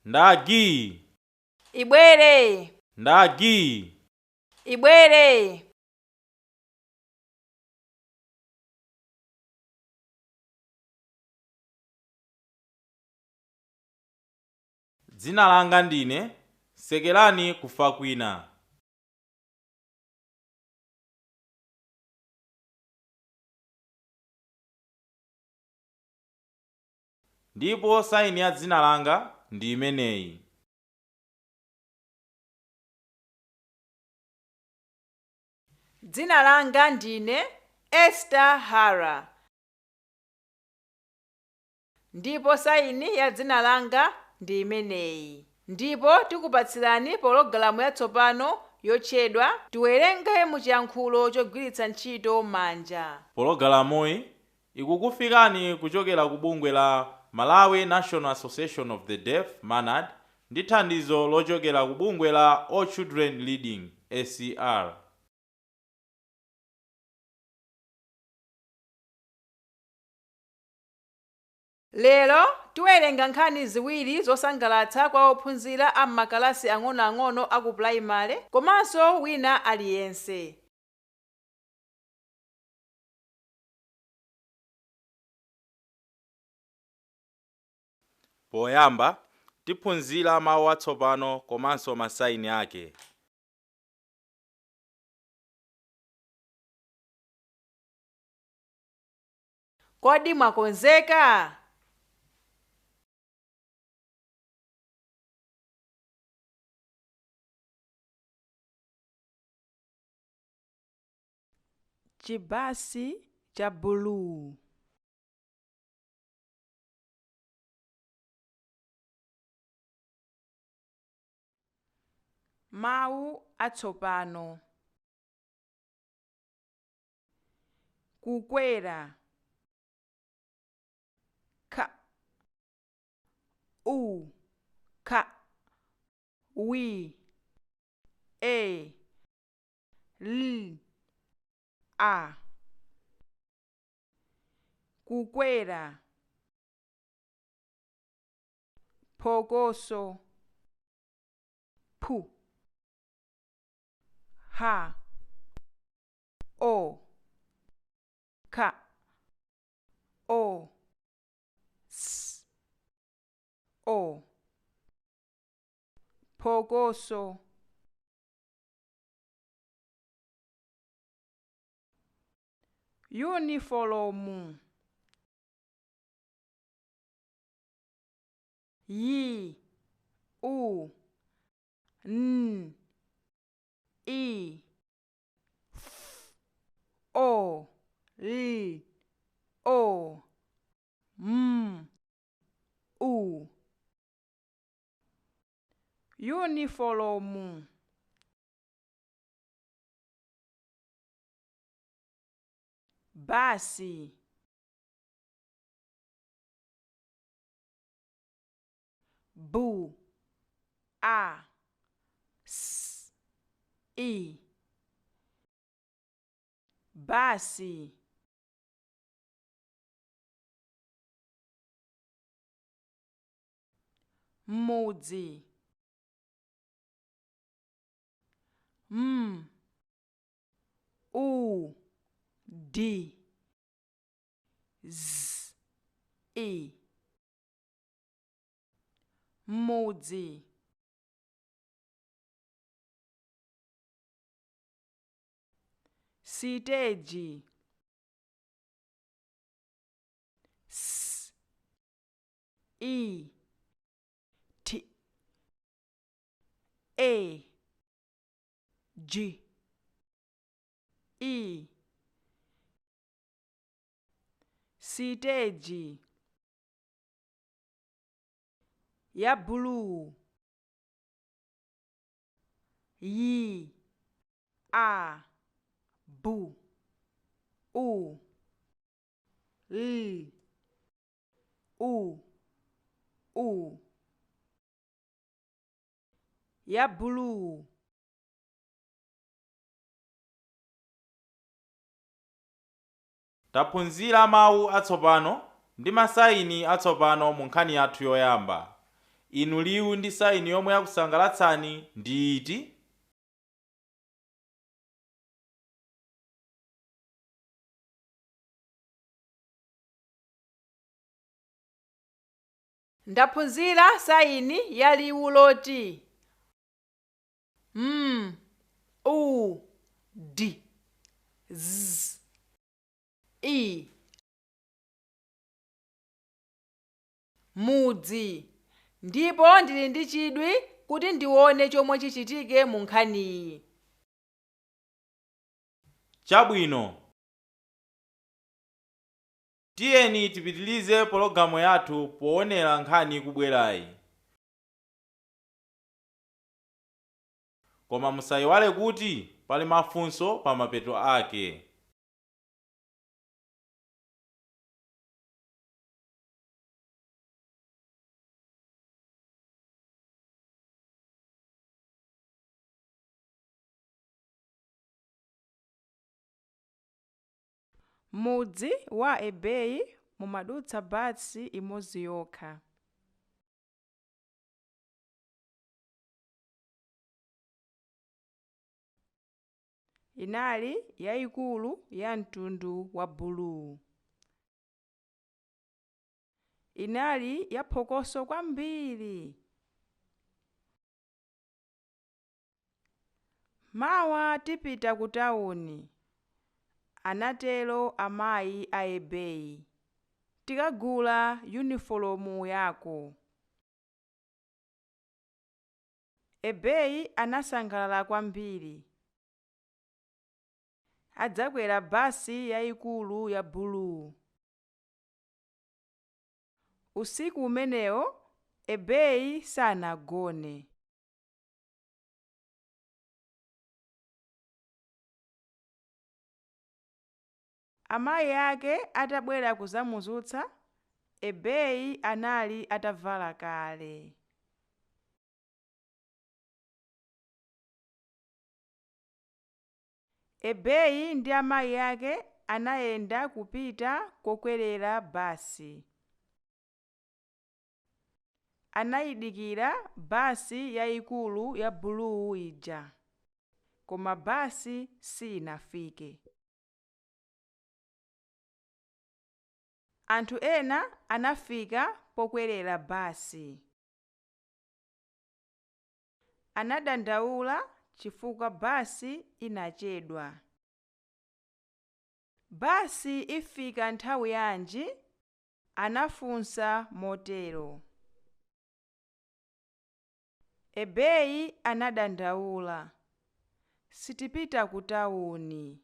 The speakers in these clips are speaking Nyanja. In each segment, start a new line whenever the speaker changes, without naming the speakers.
Ndagi.
Ibwere.
Ndagi.
Ibwere.
Dzina langa ndine Sekelani kufa kwina. Ndipo saini ya dzina langa ndi imeneyi.
Dzina langa ndine Esther Hara. Ndipo saini ya dzina langa ndi imeneyi. Ndipo tikupatsirani pologalamu yatsopano yotchedwa tiwerenge muchiyankhulo chogwiritsa ntchito manja.
Pologalamuyi ikukufikani kuchokera ku bungwe la Malawi National Association of the Deaf MANAD ndi thandizo lochokera ku bungwe la All Children Leading ACR.
Lero tiwerenga nkhani ziwiri zosangalatsa kwa ophunzira a m'makalasi ang'onoang'ono a ku purayimale komanso wina aliyense.
Poyamba tiphunzira mawu atsopano komanso masaini ake.
Kodi mwakonzeka? Chibasi cha bulu. Mawu atsopano. Kukwera. K U K W E L A. Kukwera. Phokoso. P H O K O S O. Phokoso. Yunifolomu. Y U N I F O L O M U. Yunifolomu. Basi. Bu A S I. Basi. Mudzi. M U D Z I. Mudzi. Siteji. S I T A G I. Siteji ya bulu. Y A B U L U U. Ya bulu.
Taphunzira mawu atsopano ndi masaini atsopano mu nkhani yathu yoyamba. Inu liwu ndi saini yomwe yakusangalatsani ndi iti?
Ndaphunzira saini ya liwu loti m u d z i, mudzi, ndipo ndili ndi chidwi kuti ndione chomwe chichitike mu nkhaniyi.
Chabwino, tiyeni tipitilize pologalamu yathu poonera nkhani ikubwerayi. Koma musayiwale kuti pali mafunso pa mapeto ake.
Mudzi wa Ebei mumadutsa basi imodzi yokha. Inali yayikulu ya mtundu wa buluwu. Inali yaphokoso kwambiri. Mawa tipita ku tawuni, anatero amayi a Ebei. Tikagula yunifolomu yako. Ebei anasangalala kwambiri. Adzakwera basi yayikulu ya buluwu. Usiku umenewo Ebei sanagone. Amayi ake atabwera kudzamudzutsa, Ebei anali atavala kale. Ebei ndi amayi ake anayenda kupita kokwerera basi. Anayidikira basi yayikulu ya buluwu ija, koma basi sinafike. Anthu ena anafika pokwerera basi. Anadandaula chifukwa basi inachedwa. Basi ifika nthawi yanji? Anafunsa motero. Ebei anadandaula. Sitipita ku tawuni,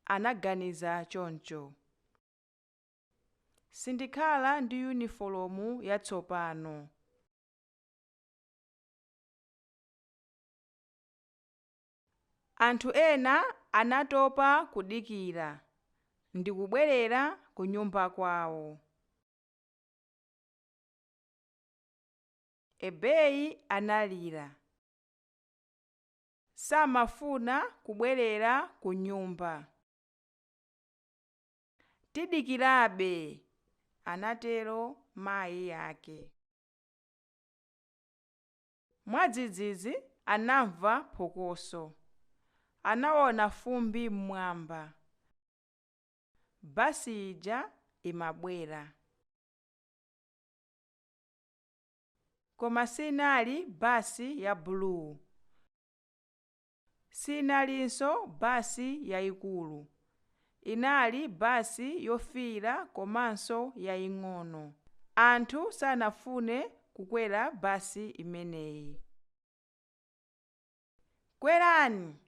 anaganiza choncho. Sindikhala ndi yunifolomu yatsopano. Anthu ena anatopa kudikira ndikubwerera ku nyumba kwawo. Ebei analira. Samafuna kubwerera ku nyumba. Tidikirabe, anatero mayi ake. Mwadzidzidzi anamva phokoso. Anaona fumbi mmwamba. Basi ija imabwera. Koma sinali basi ya buluwu. Sinalinso basi yayikulu. Inali basi yofiira komanso yaying'ono. Anthu sanafune kukwera basi imeneyi. Kwerani,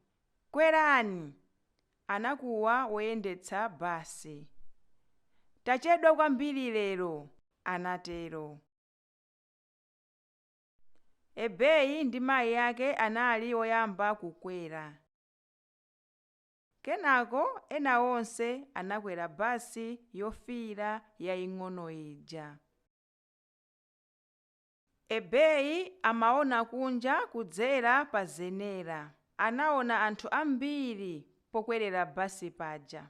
kwerani, anakuwa woyendetsa basi. Tachedwa kwambiri lero, anatero. Ebei ndi mayi ake anali oyamba kukwera. Kenako ena onse anakwera basi yofiira yaying'ono ija. Ebei amaona kunja kudzera pa zenera. Anaona anthu ambiri pokwerera basi paja.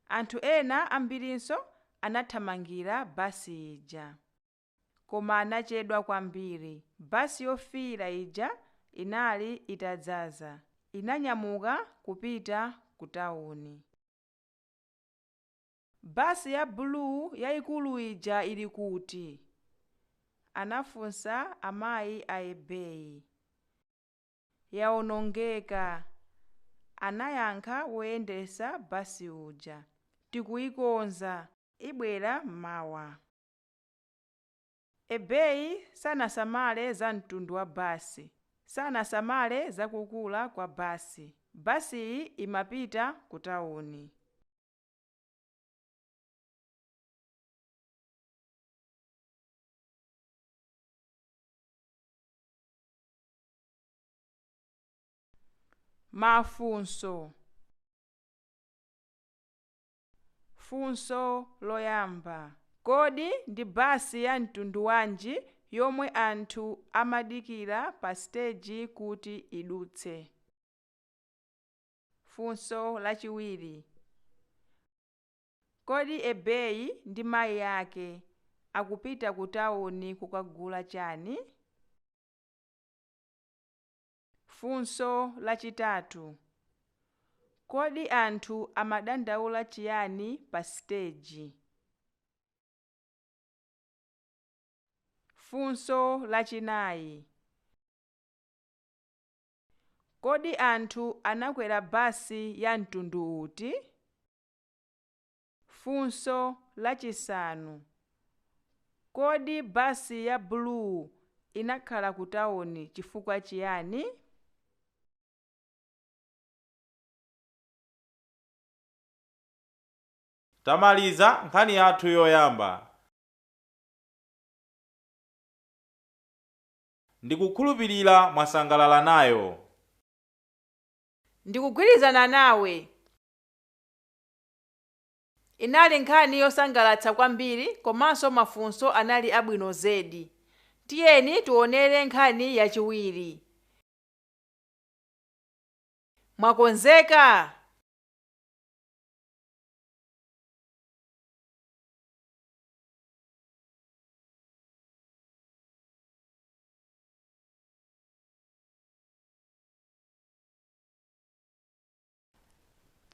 Anthu ena ambirinso Anathamangira basi ija, koma anachedwa kwambiri. Basi yofiira ija inali itadzaza, inanyamuka kupita ku tawuni. Basi ya bulu yayikulu ija ili kuti? Anafunsa amayi a Ebei. Yawonongeka, anayankha woyendesa basi uja. Tikuyikonza, ibwera mawa. Ebei sanasamale za mtundu wa basi, sanasamale za kukula kwa basi. Basiyi imapita ku tawuni. Mafunso. Funso loyamba: Kodi ndi basi ya mtundu wanji yomwe anthu amadikira pa siteji kuti idutse? Funso lachiwiri: Kodi Ebei ndi mayi ake akupita ku tawuni kukagula chani? Funso lachitatu: Kodi anthu amadandaula chiyani pa siteji? Funso lachinayi: Kodi anthu anakwera basi ya mtundu uti? Funso lachisanu: Kodi basi ya buluwu inakhala ku tawuni chifukwa chiyani?
Tamaliza nkhani yathu yoyamba. Ndikukhulupirira mwasangalala nayo.
Ndikugwirizana nawe. Inali nkhani yosangalatsa kwambiri komanso mafunso anali abwino zedi. Tiyeni tionere nkhani yachiwiri. Mwakonzeka?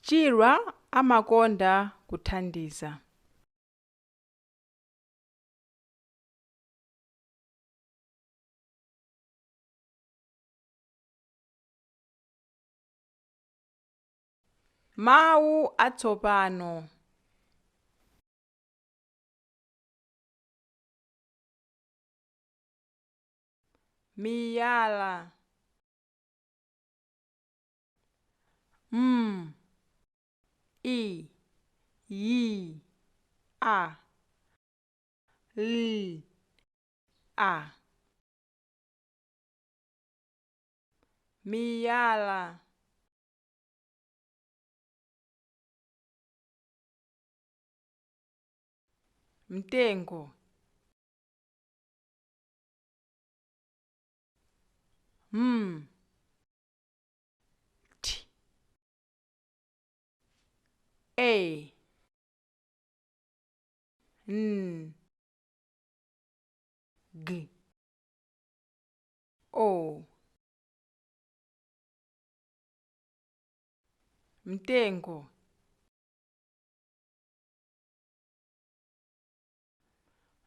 Chirwa amakonda kuthandiza. Mawu atsopano. Miyala. M I Y A L A. Miyala. Mtengo. M T A N G O. Mtengo.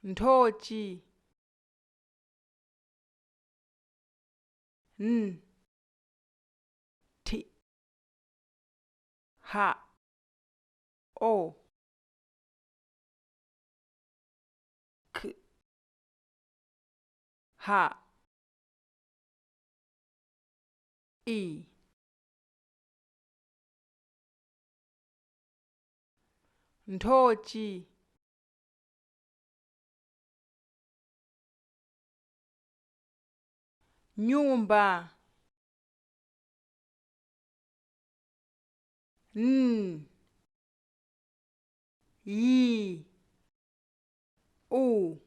Nthochi. N T H O K H I. Nthochi. Nyumba. N Y U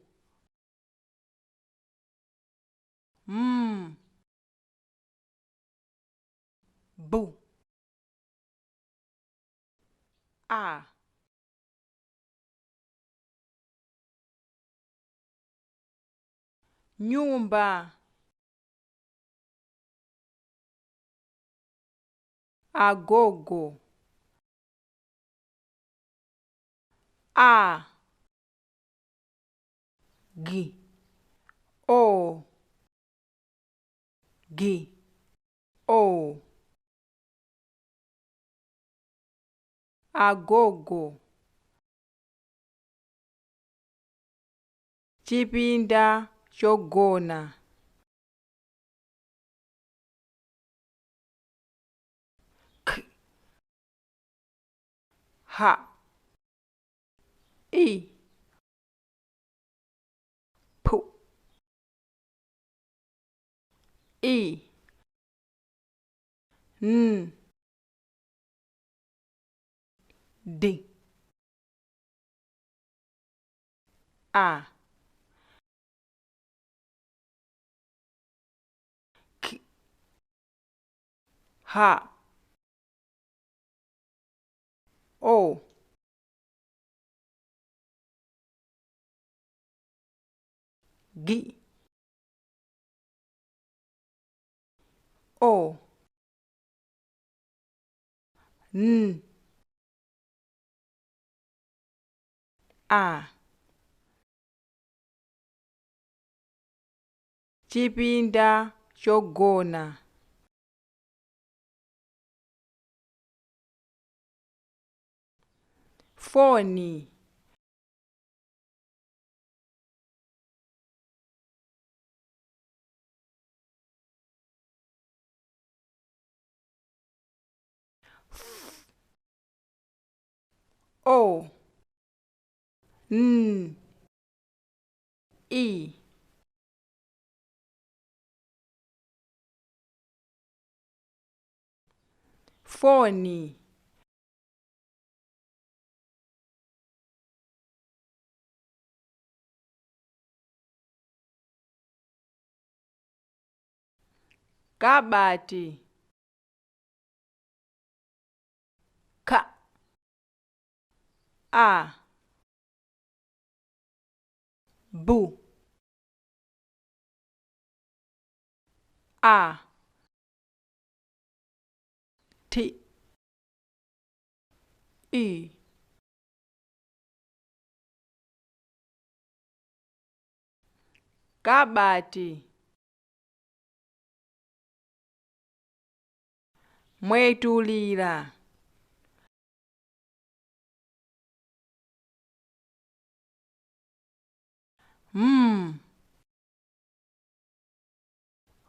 M B A. Nyumba. Agogo. A. G. O. G. O. Agogo. Chipinda chogona. K. H. I. P. I. N. D. A. K. H. O. G. O. N. A. Chipinda chogona. Foni. F. O. N. I. Foni. Kabati. K. A. B. A. T. I. Kabati. Mwetulira. M.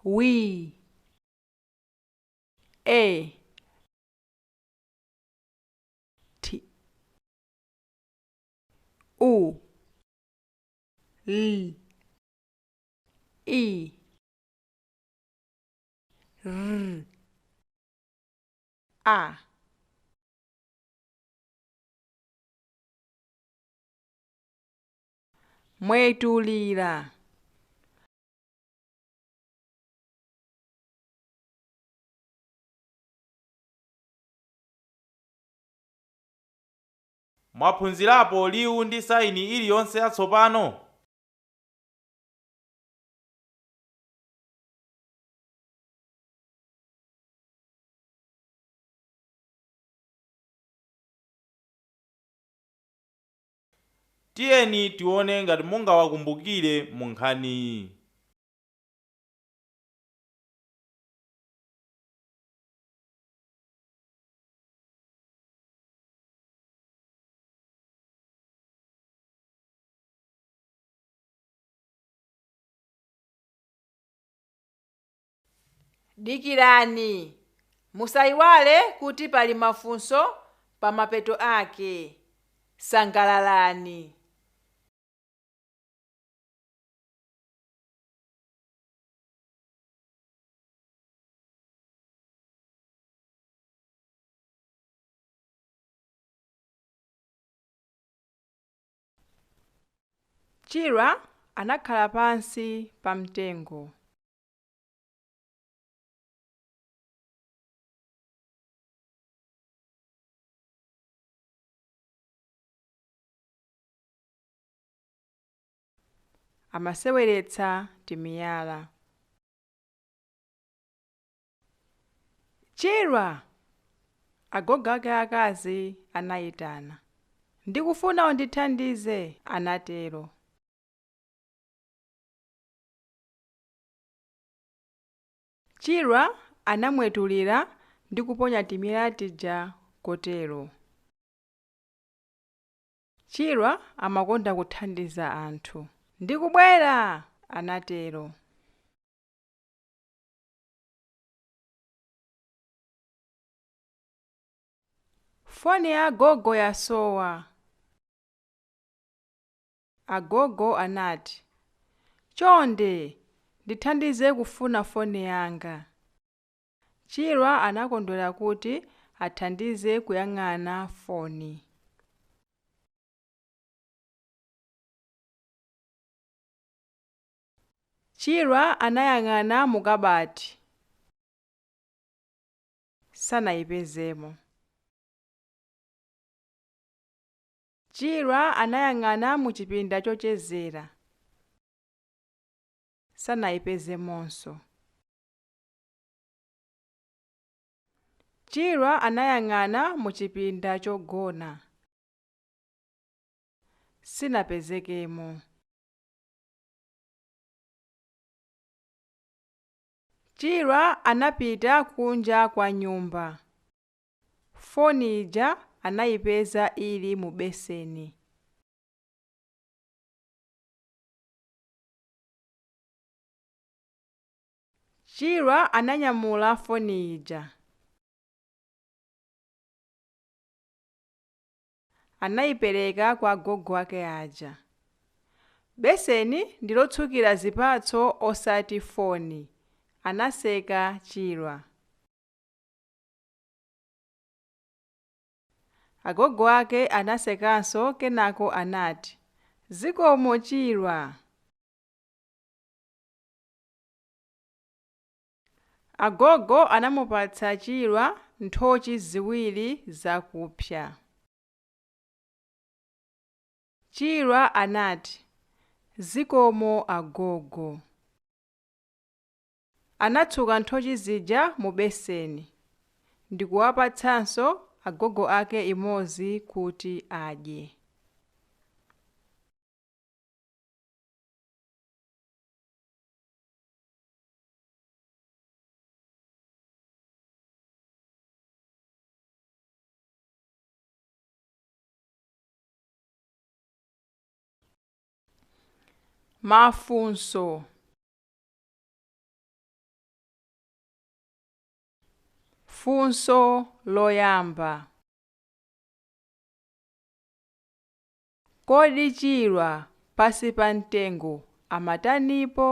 W. A. T. U. L. I. R. A. Mwetulira.
Mwaphunzirapo liwu ndi saini iliyonse yatsopano? Tiyeni tione ngati mungawakumbukire mu nkhaniyi.
Dikirani, musayiwale kuti pali mafunso pa mapeto ake. Sangalalani. Chirwa anakhala pansi pa mtengo. Amaseweretsa timiyala. Chirwa! Agogo ake akazi anayitana. Ndikufuna undithandize, anatero. Chirwa anamwetulira ndi kuponya timiyala tija kotero. Chirwa amakonda kuthandiza anthu. Ndikubwera, anatero. Foni ya agogo yasowa. Agogo anati, chonde ndithandize kufuna foni yanga. Chirwa anakondwera kuti athandize kuyang'ana foni. Chirwa anayang'ana mu kabati. Sanayipezemo. Chirwa anayang'ana mu chipinda chochezera. Sanayipezemonso. Chirwa anayang'ana mu chipinda chogona. Sinapezekemo. Chirwa anapita kunja kwa nyumba. Foni ija anayipeza ili mu beseni. Chirwa ananyamula foni ija. Anayipereka kwa agogo ake aja. Beseni ndi lotsukira zipatso osati foni, anaseka Chirwa. Agogo ake anasekanso kenako anati, zikomo Chirwa. Agogo anamupatsa Chirwa nthochi ziwiri zakupsa. Chirwa anati, zikomo agogo. Anatsuka nthochi zija mu beseni ndikuwapatsanso agogo ake imodzi kuti adye. Mafunso. Funso loyamba. Kodi Chirwa pansi pa mtengo amatanipo?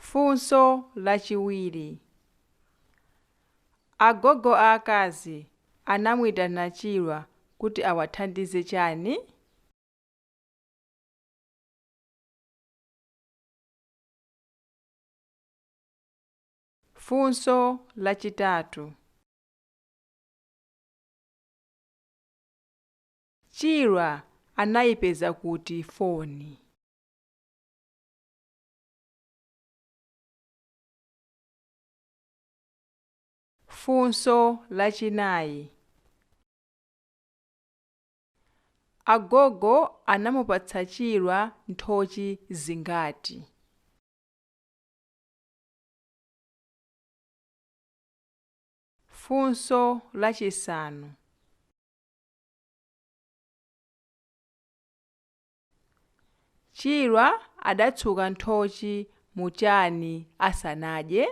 Funso lachiwiri. Agogo aakazi anamuyitana Chirwa kuti awathandize chani? Funso lachitatu. Chirwa anayipeza kuti foni? Funso lachinayi. Agogo anamupatsa Chirwa nthochi zingati? Funso lachisanu. Chirwa adatsuka nthochi muchani asanadye?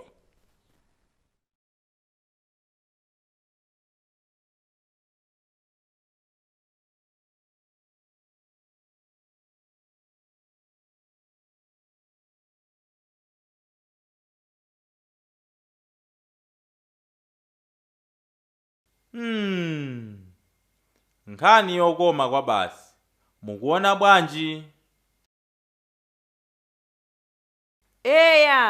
Nkhani yokoma kwa basi. Mukuona bwanji?
Eya!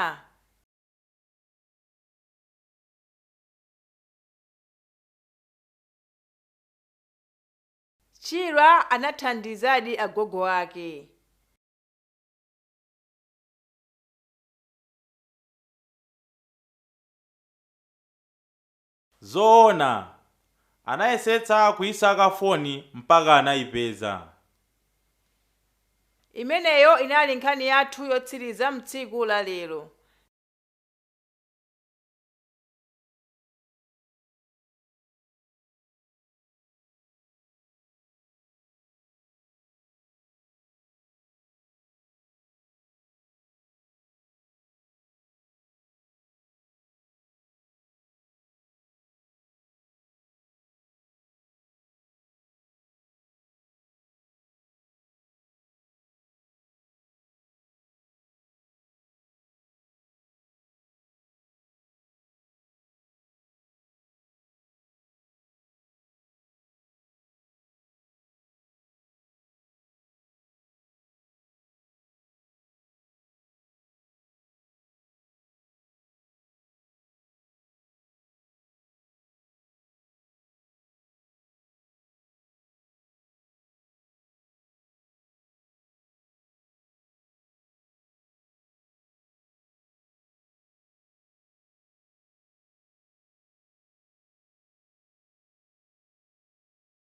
Chirwa anathandizadi agogo ake.
Zoona, anayesetsa kuyisaka foni mpaka anayipeza.
Imeneyo inali nkhani yathu yotsiriza mtsiku la lero.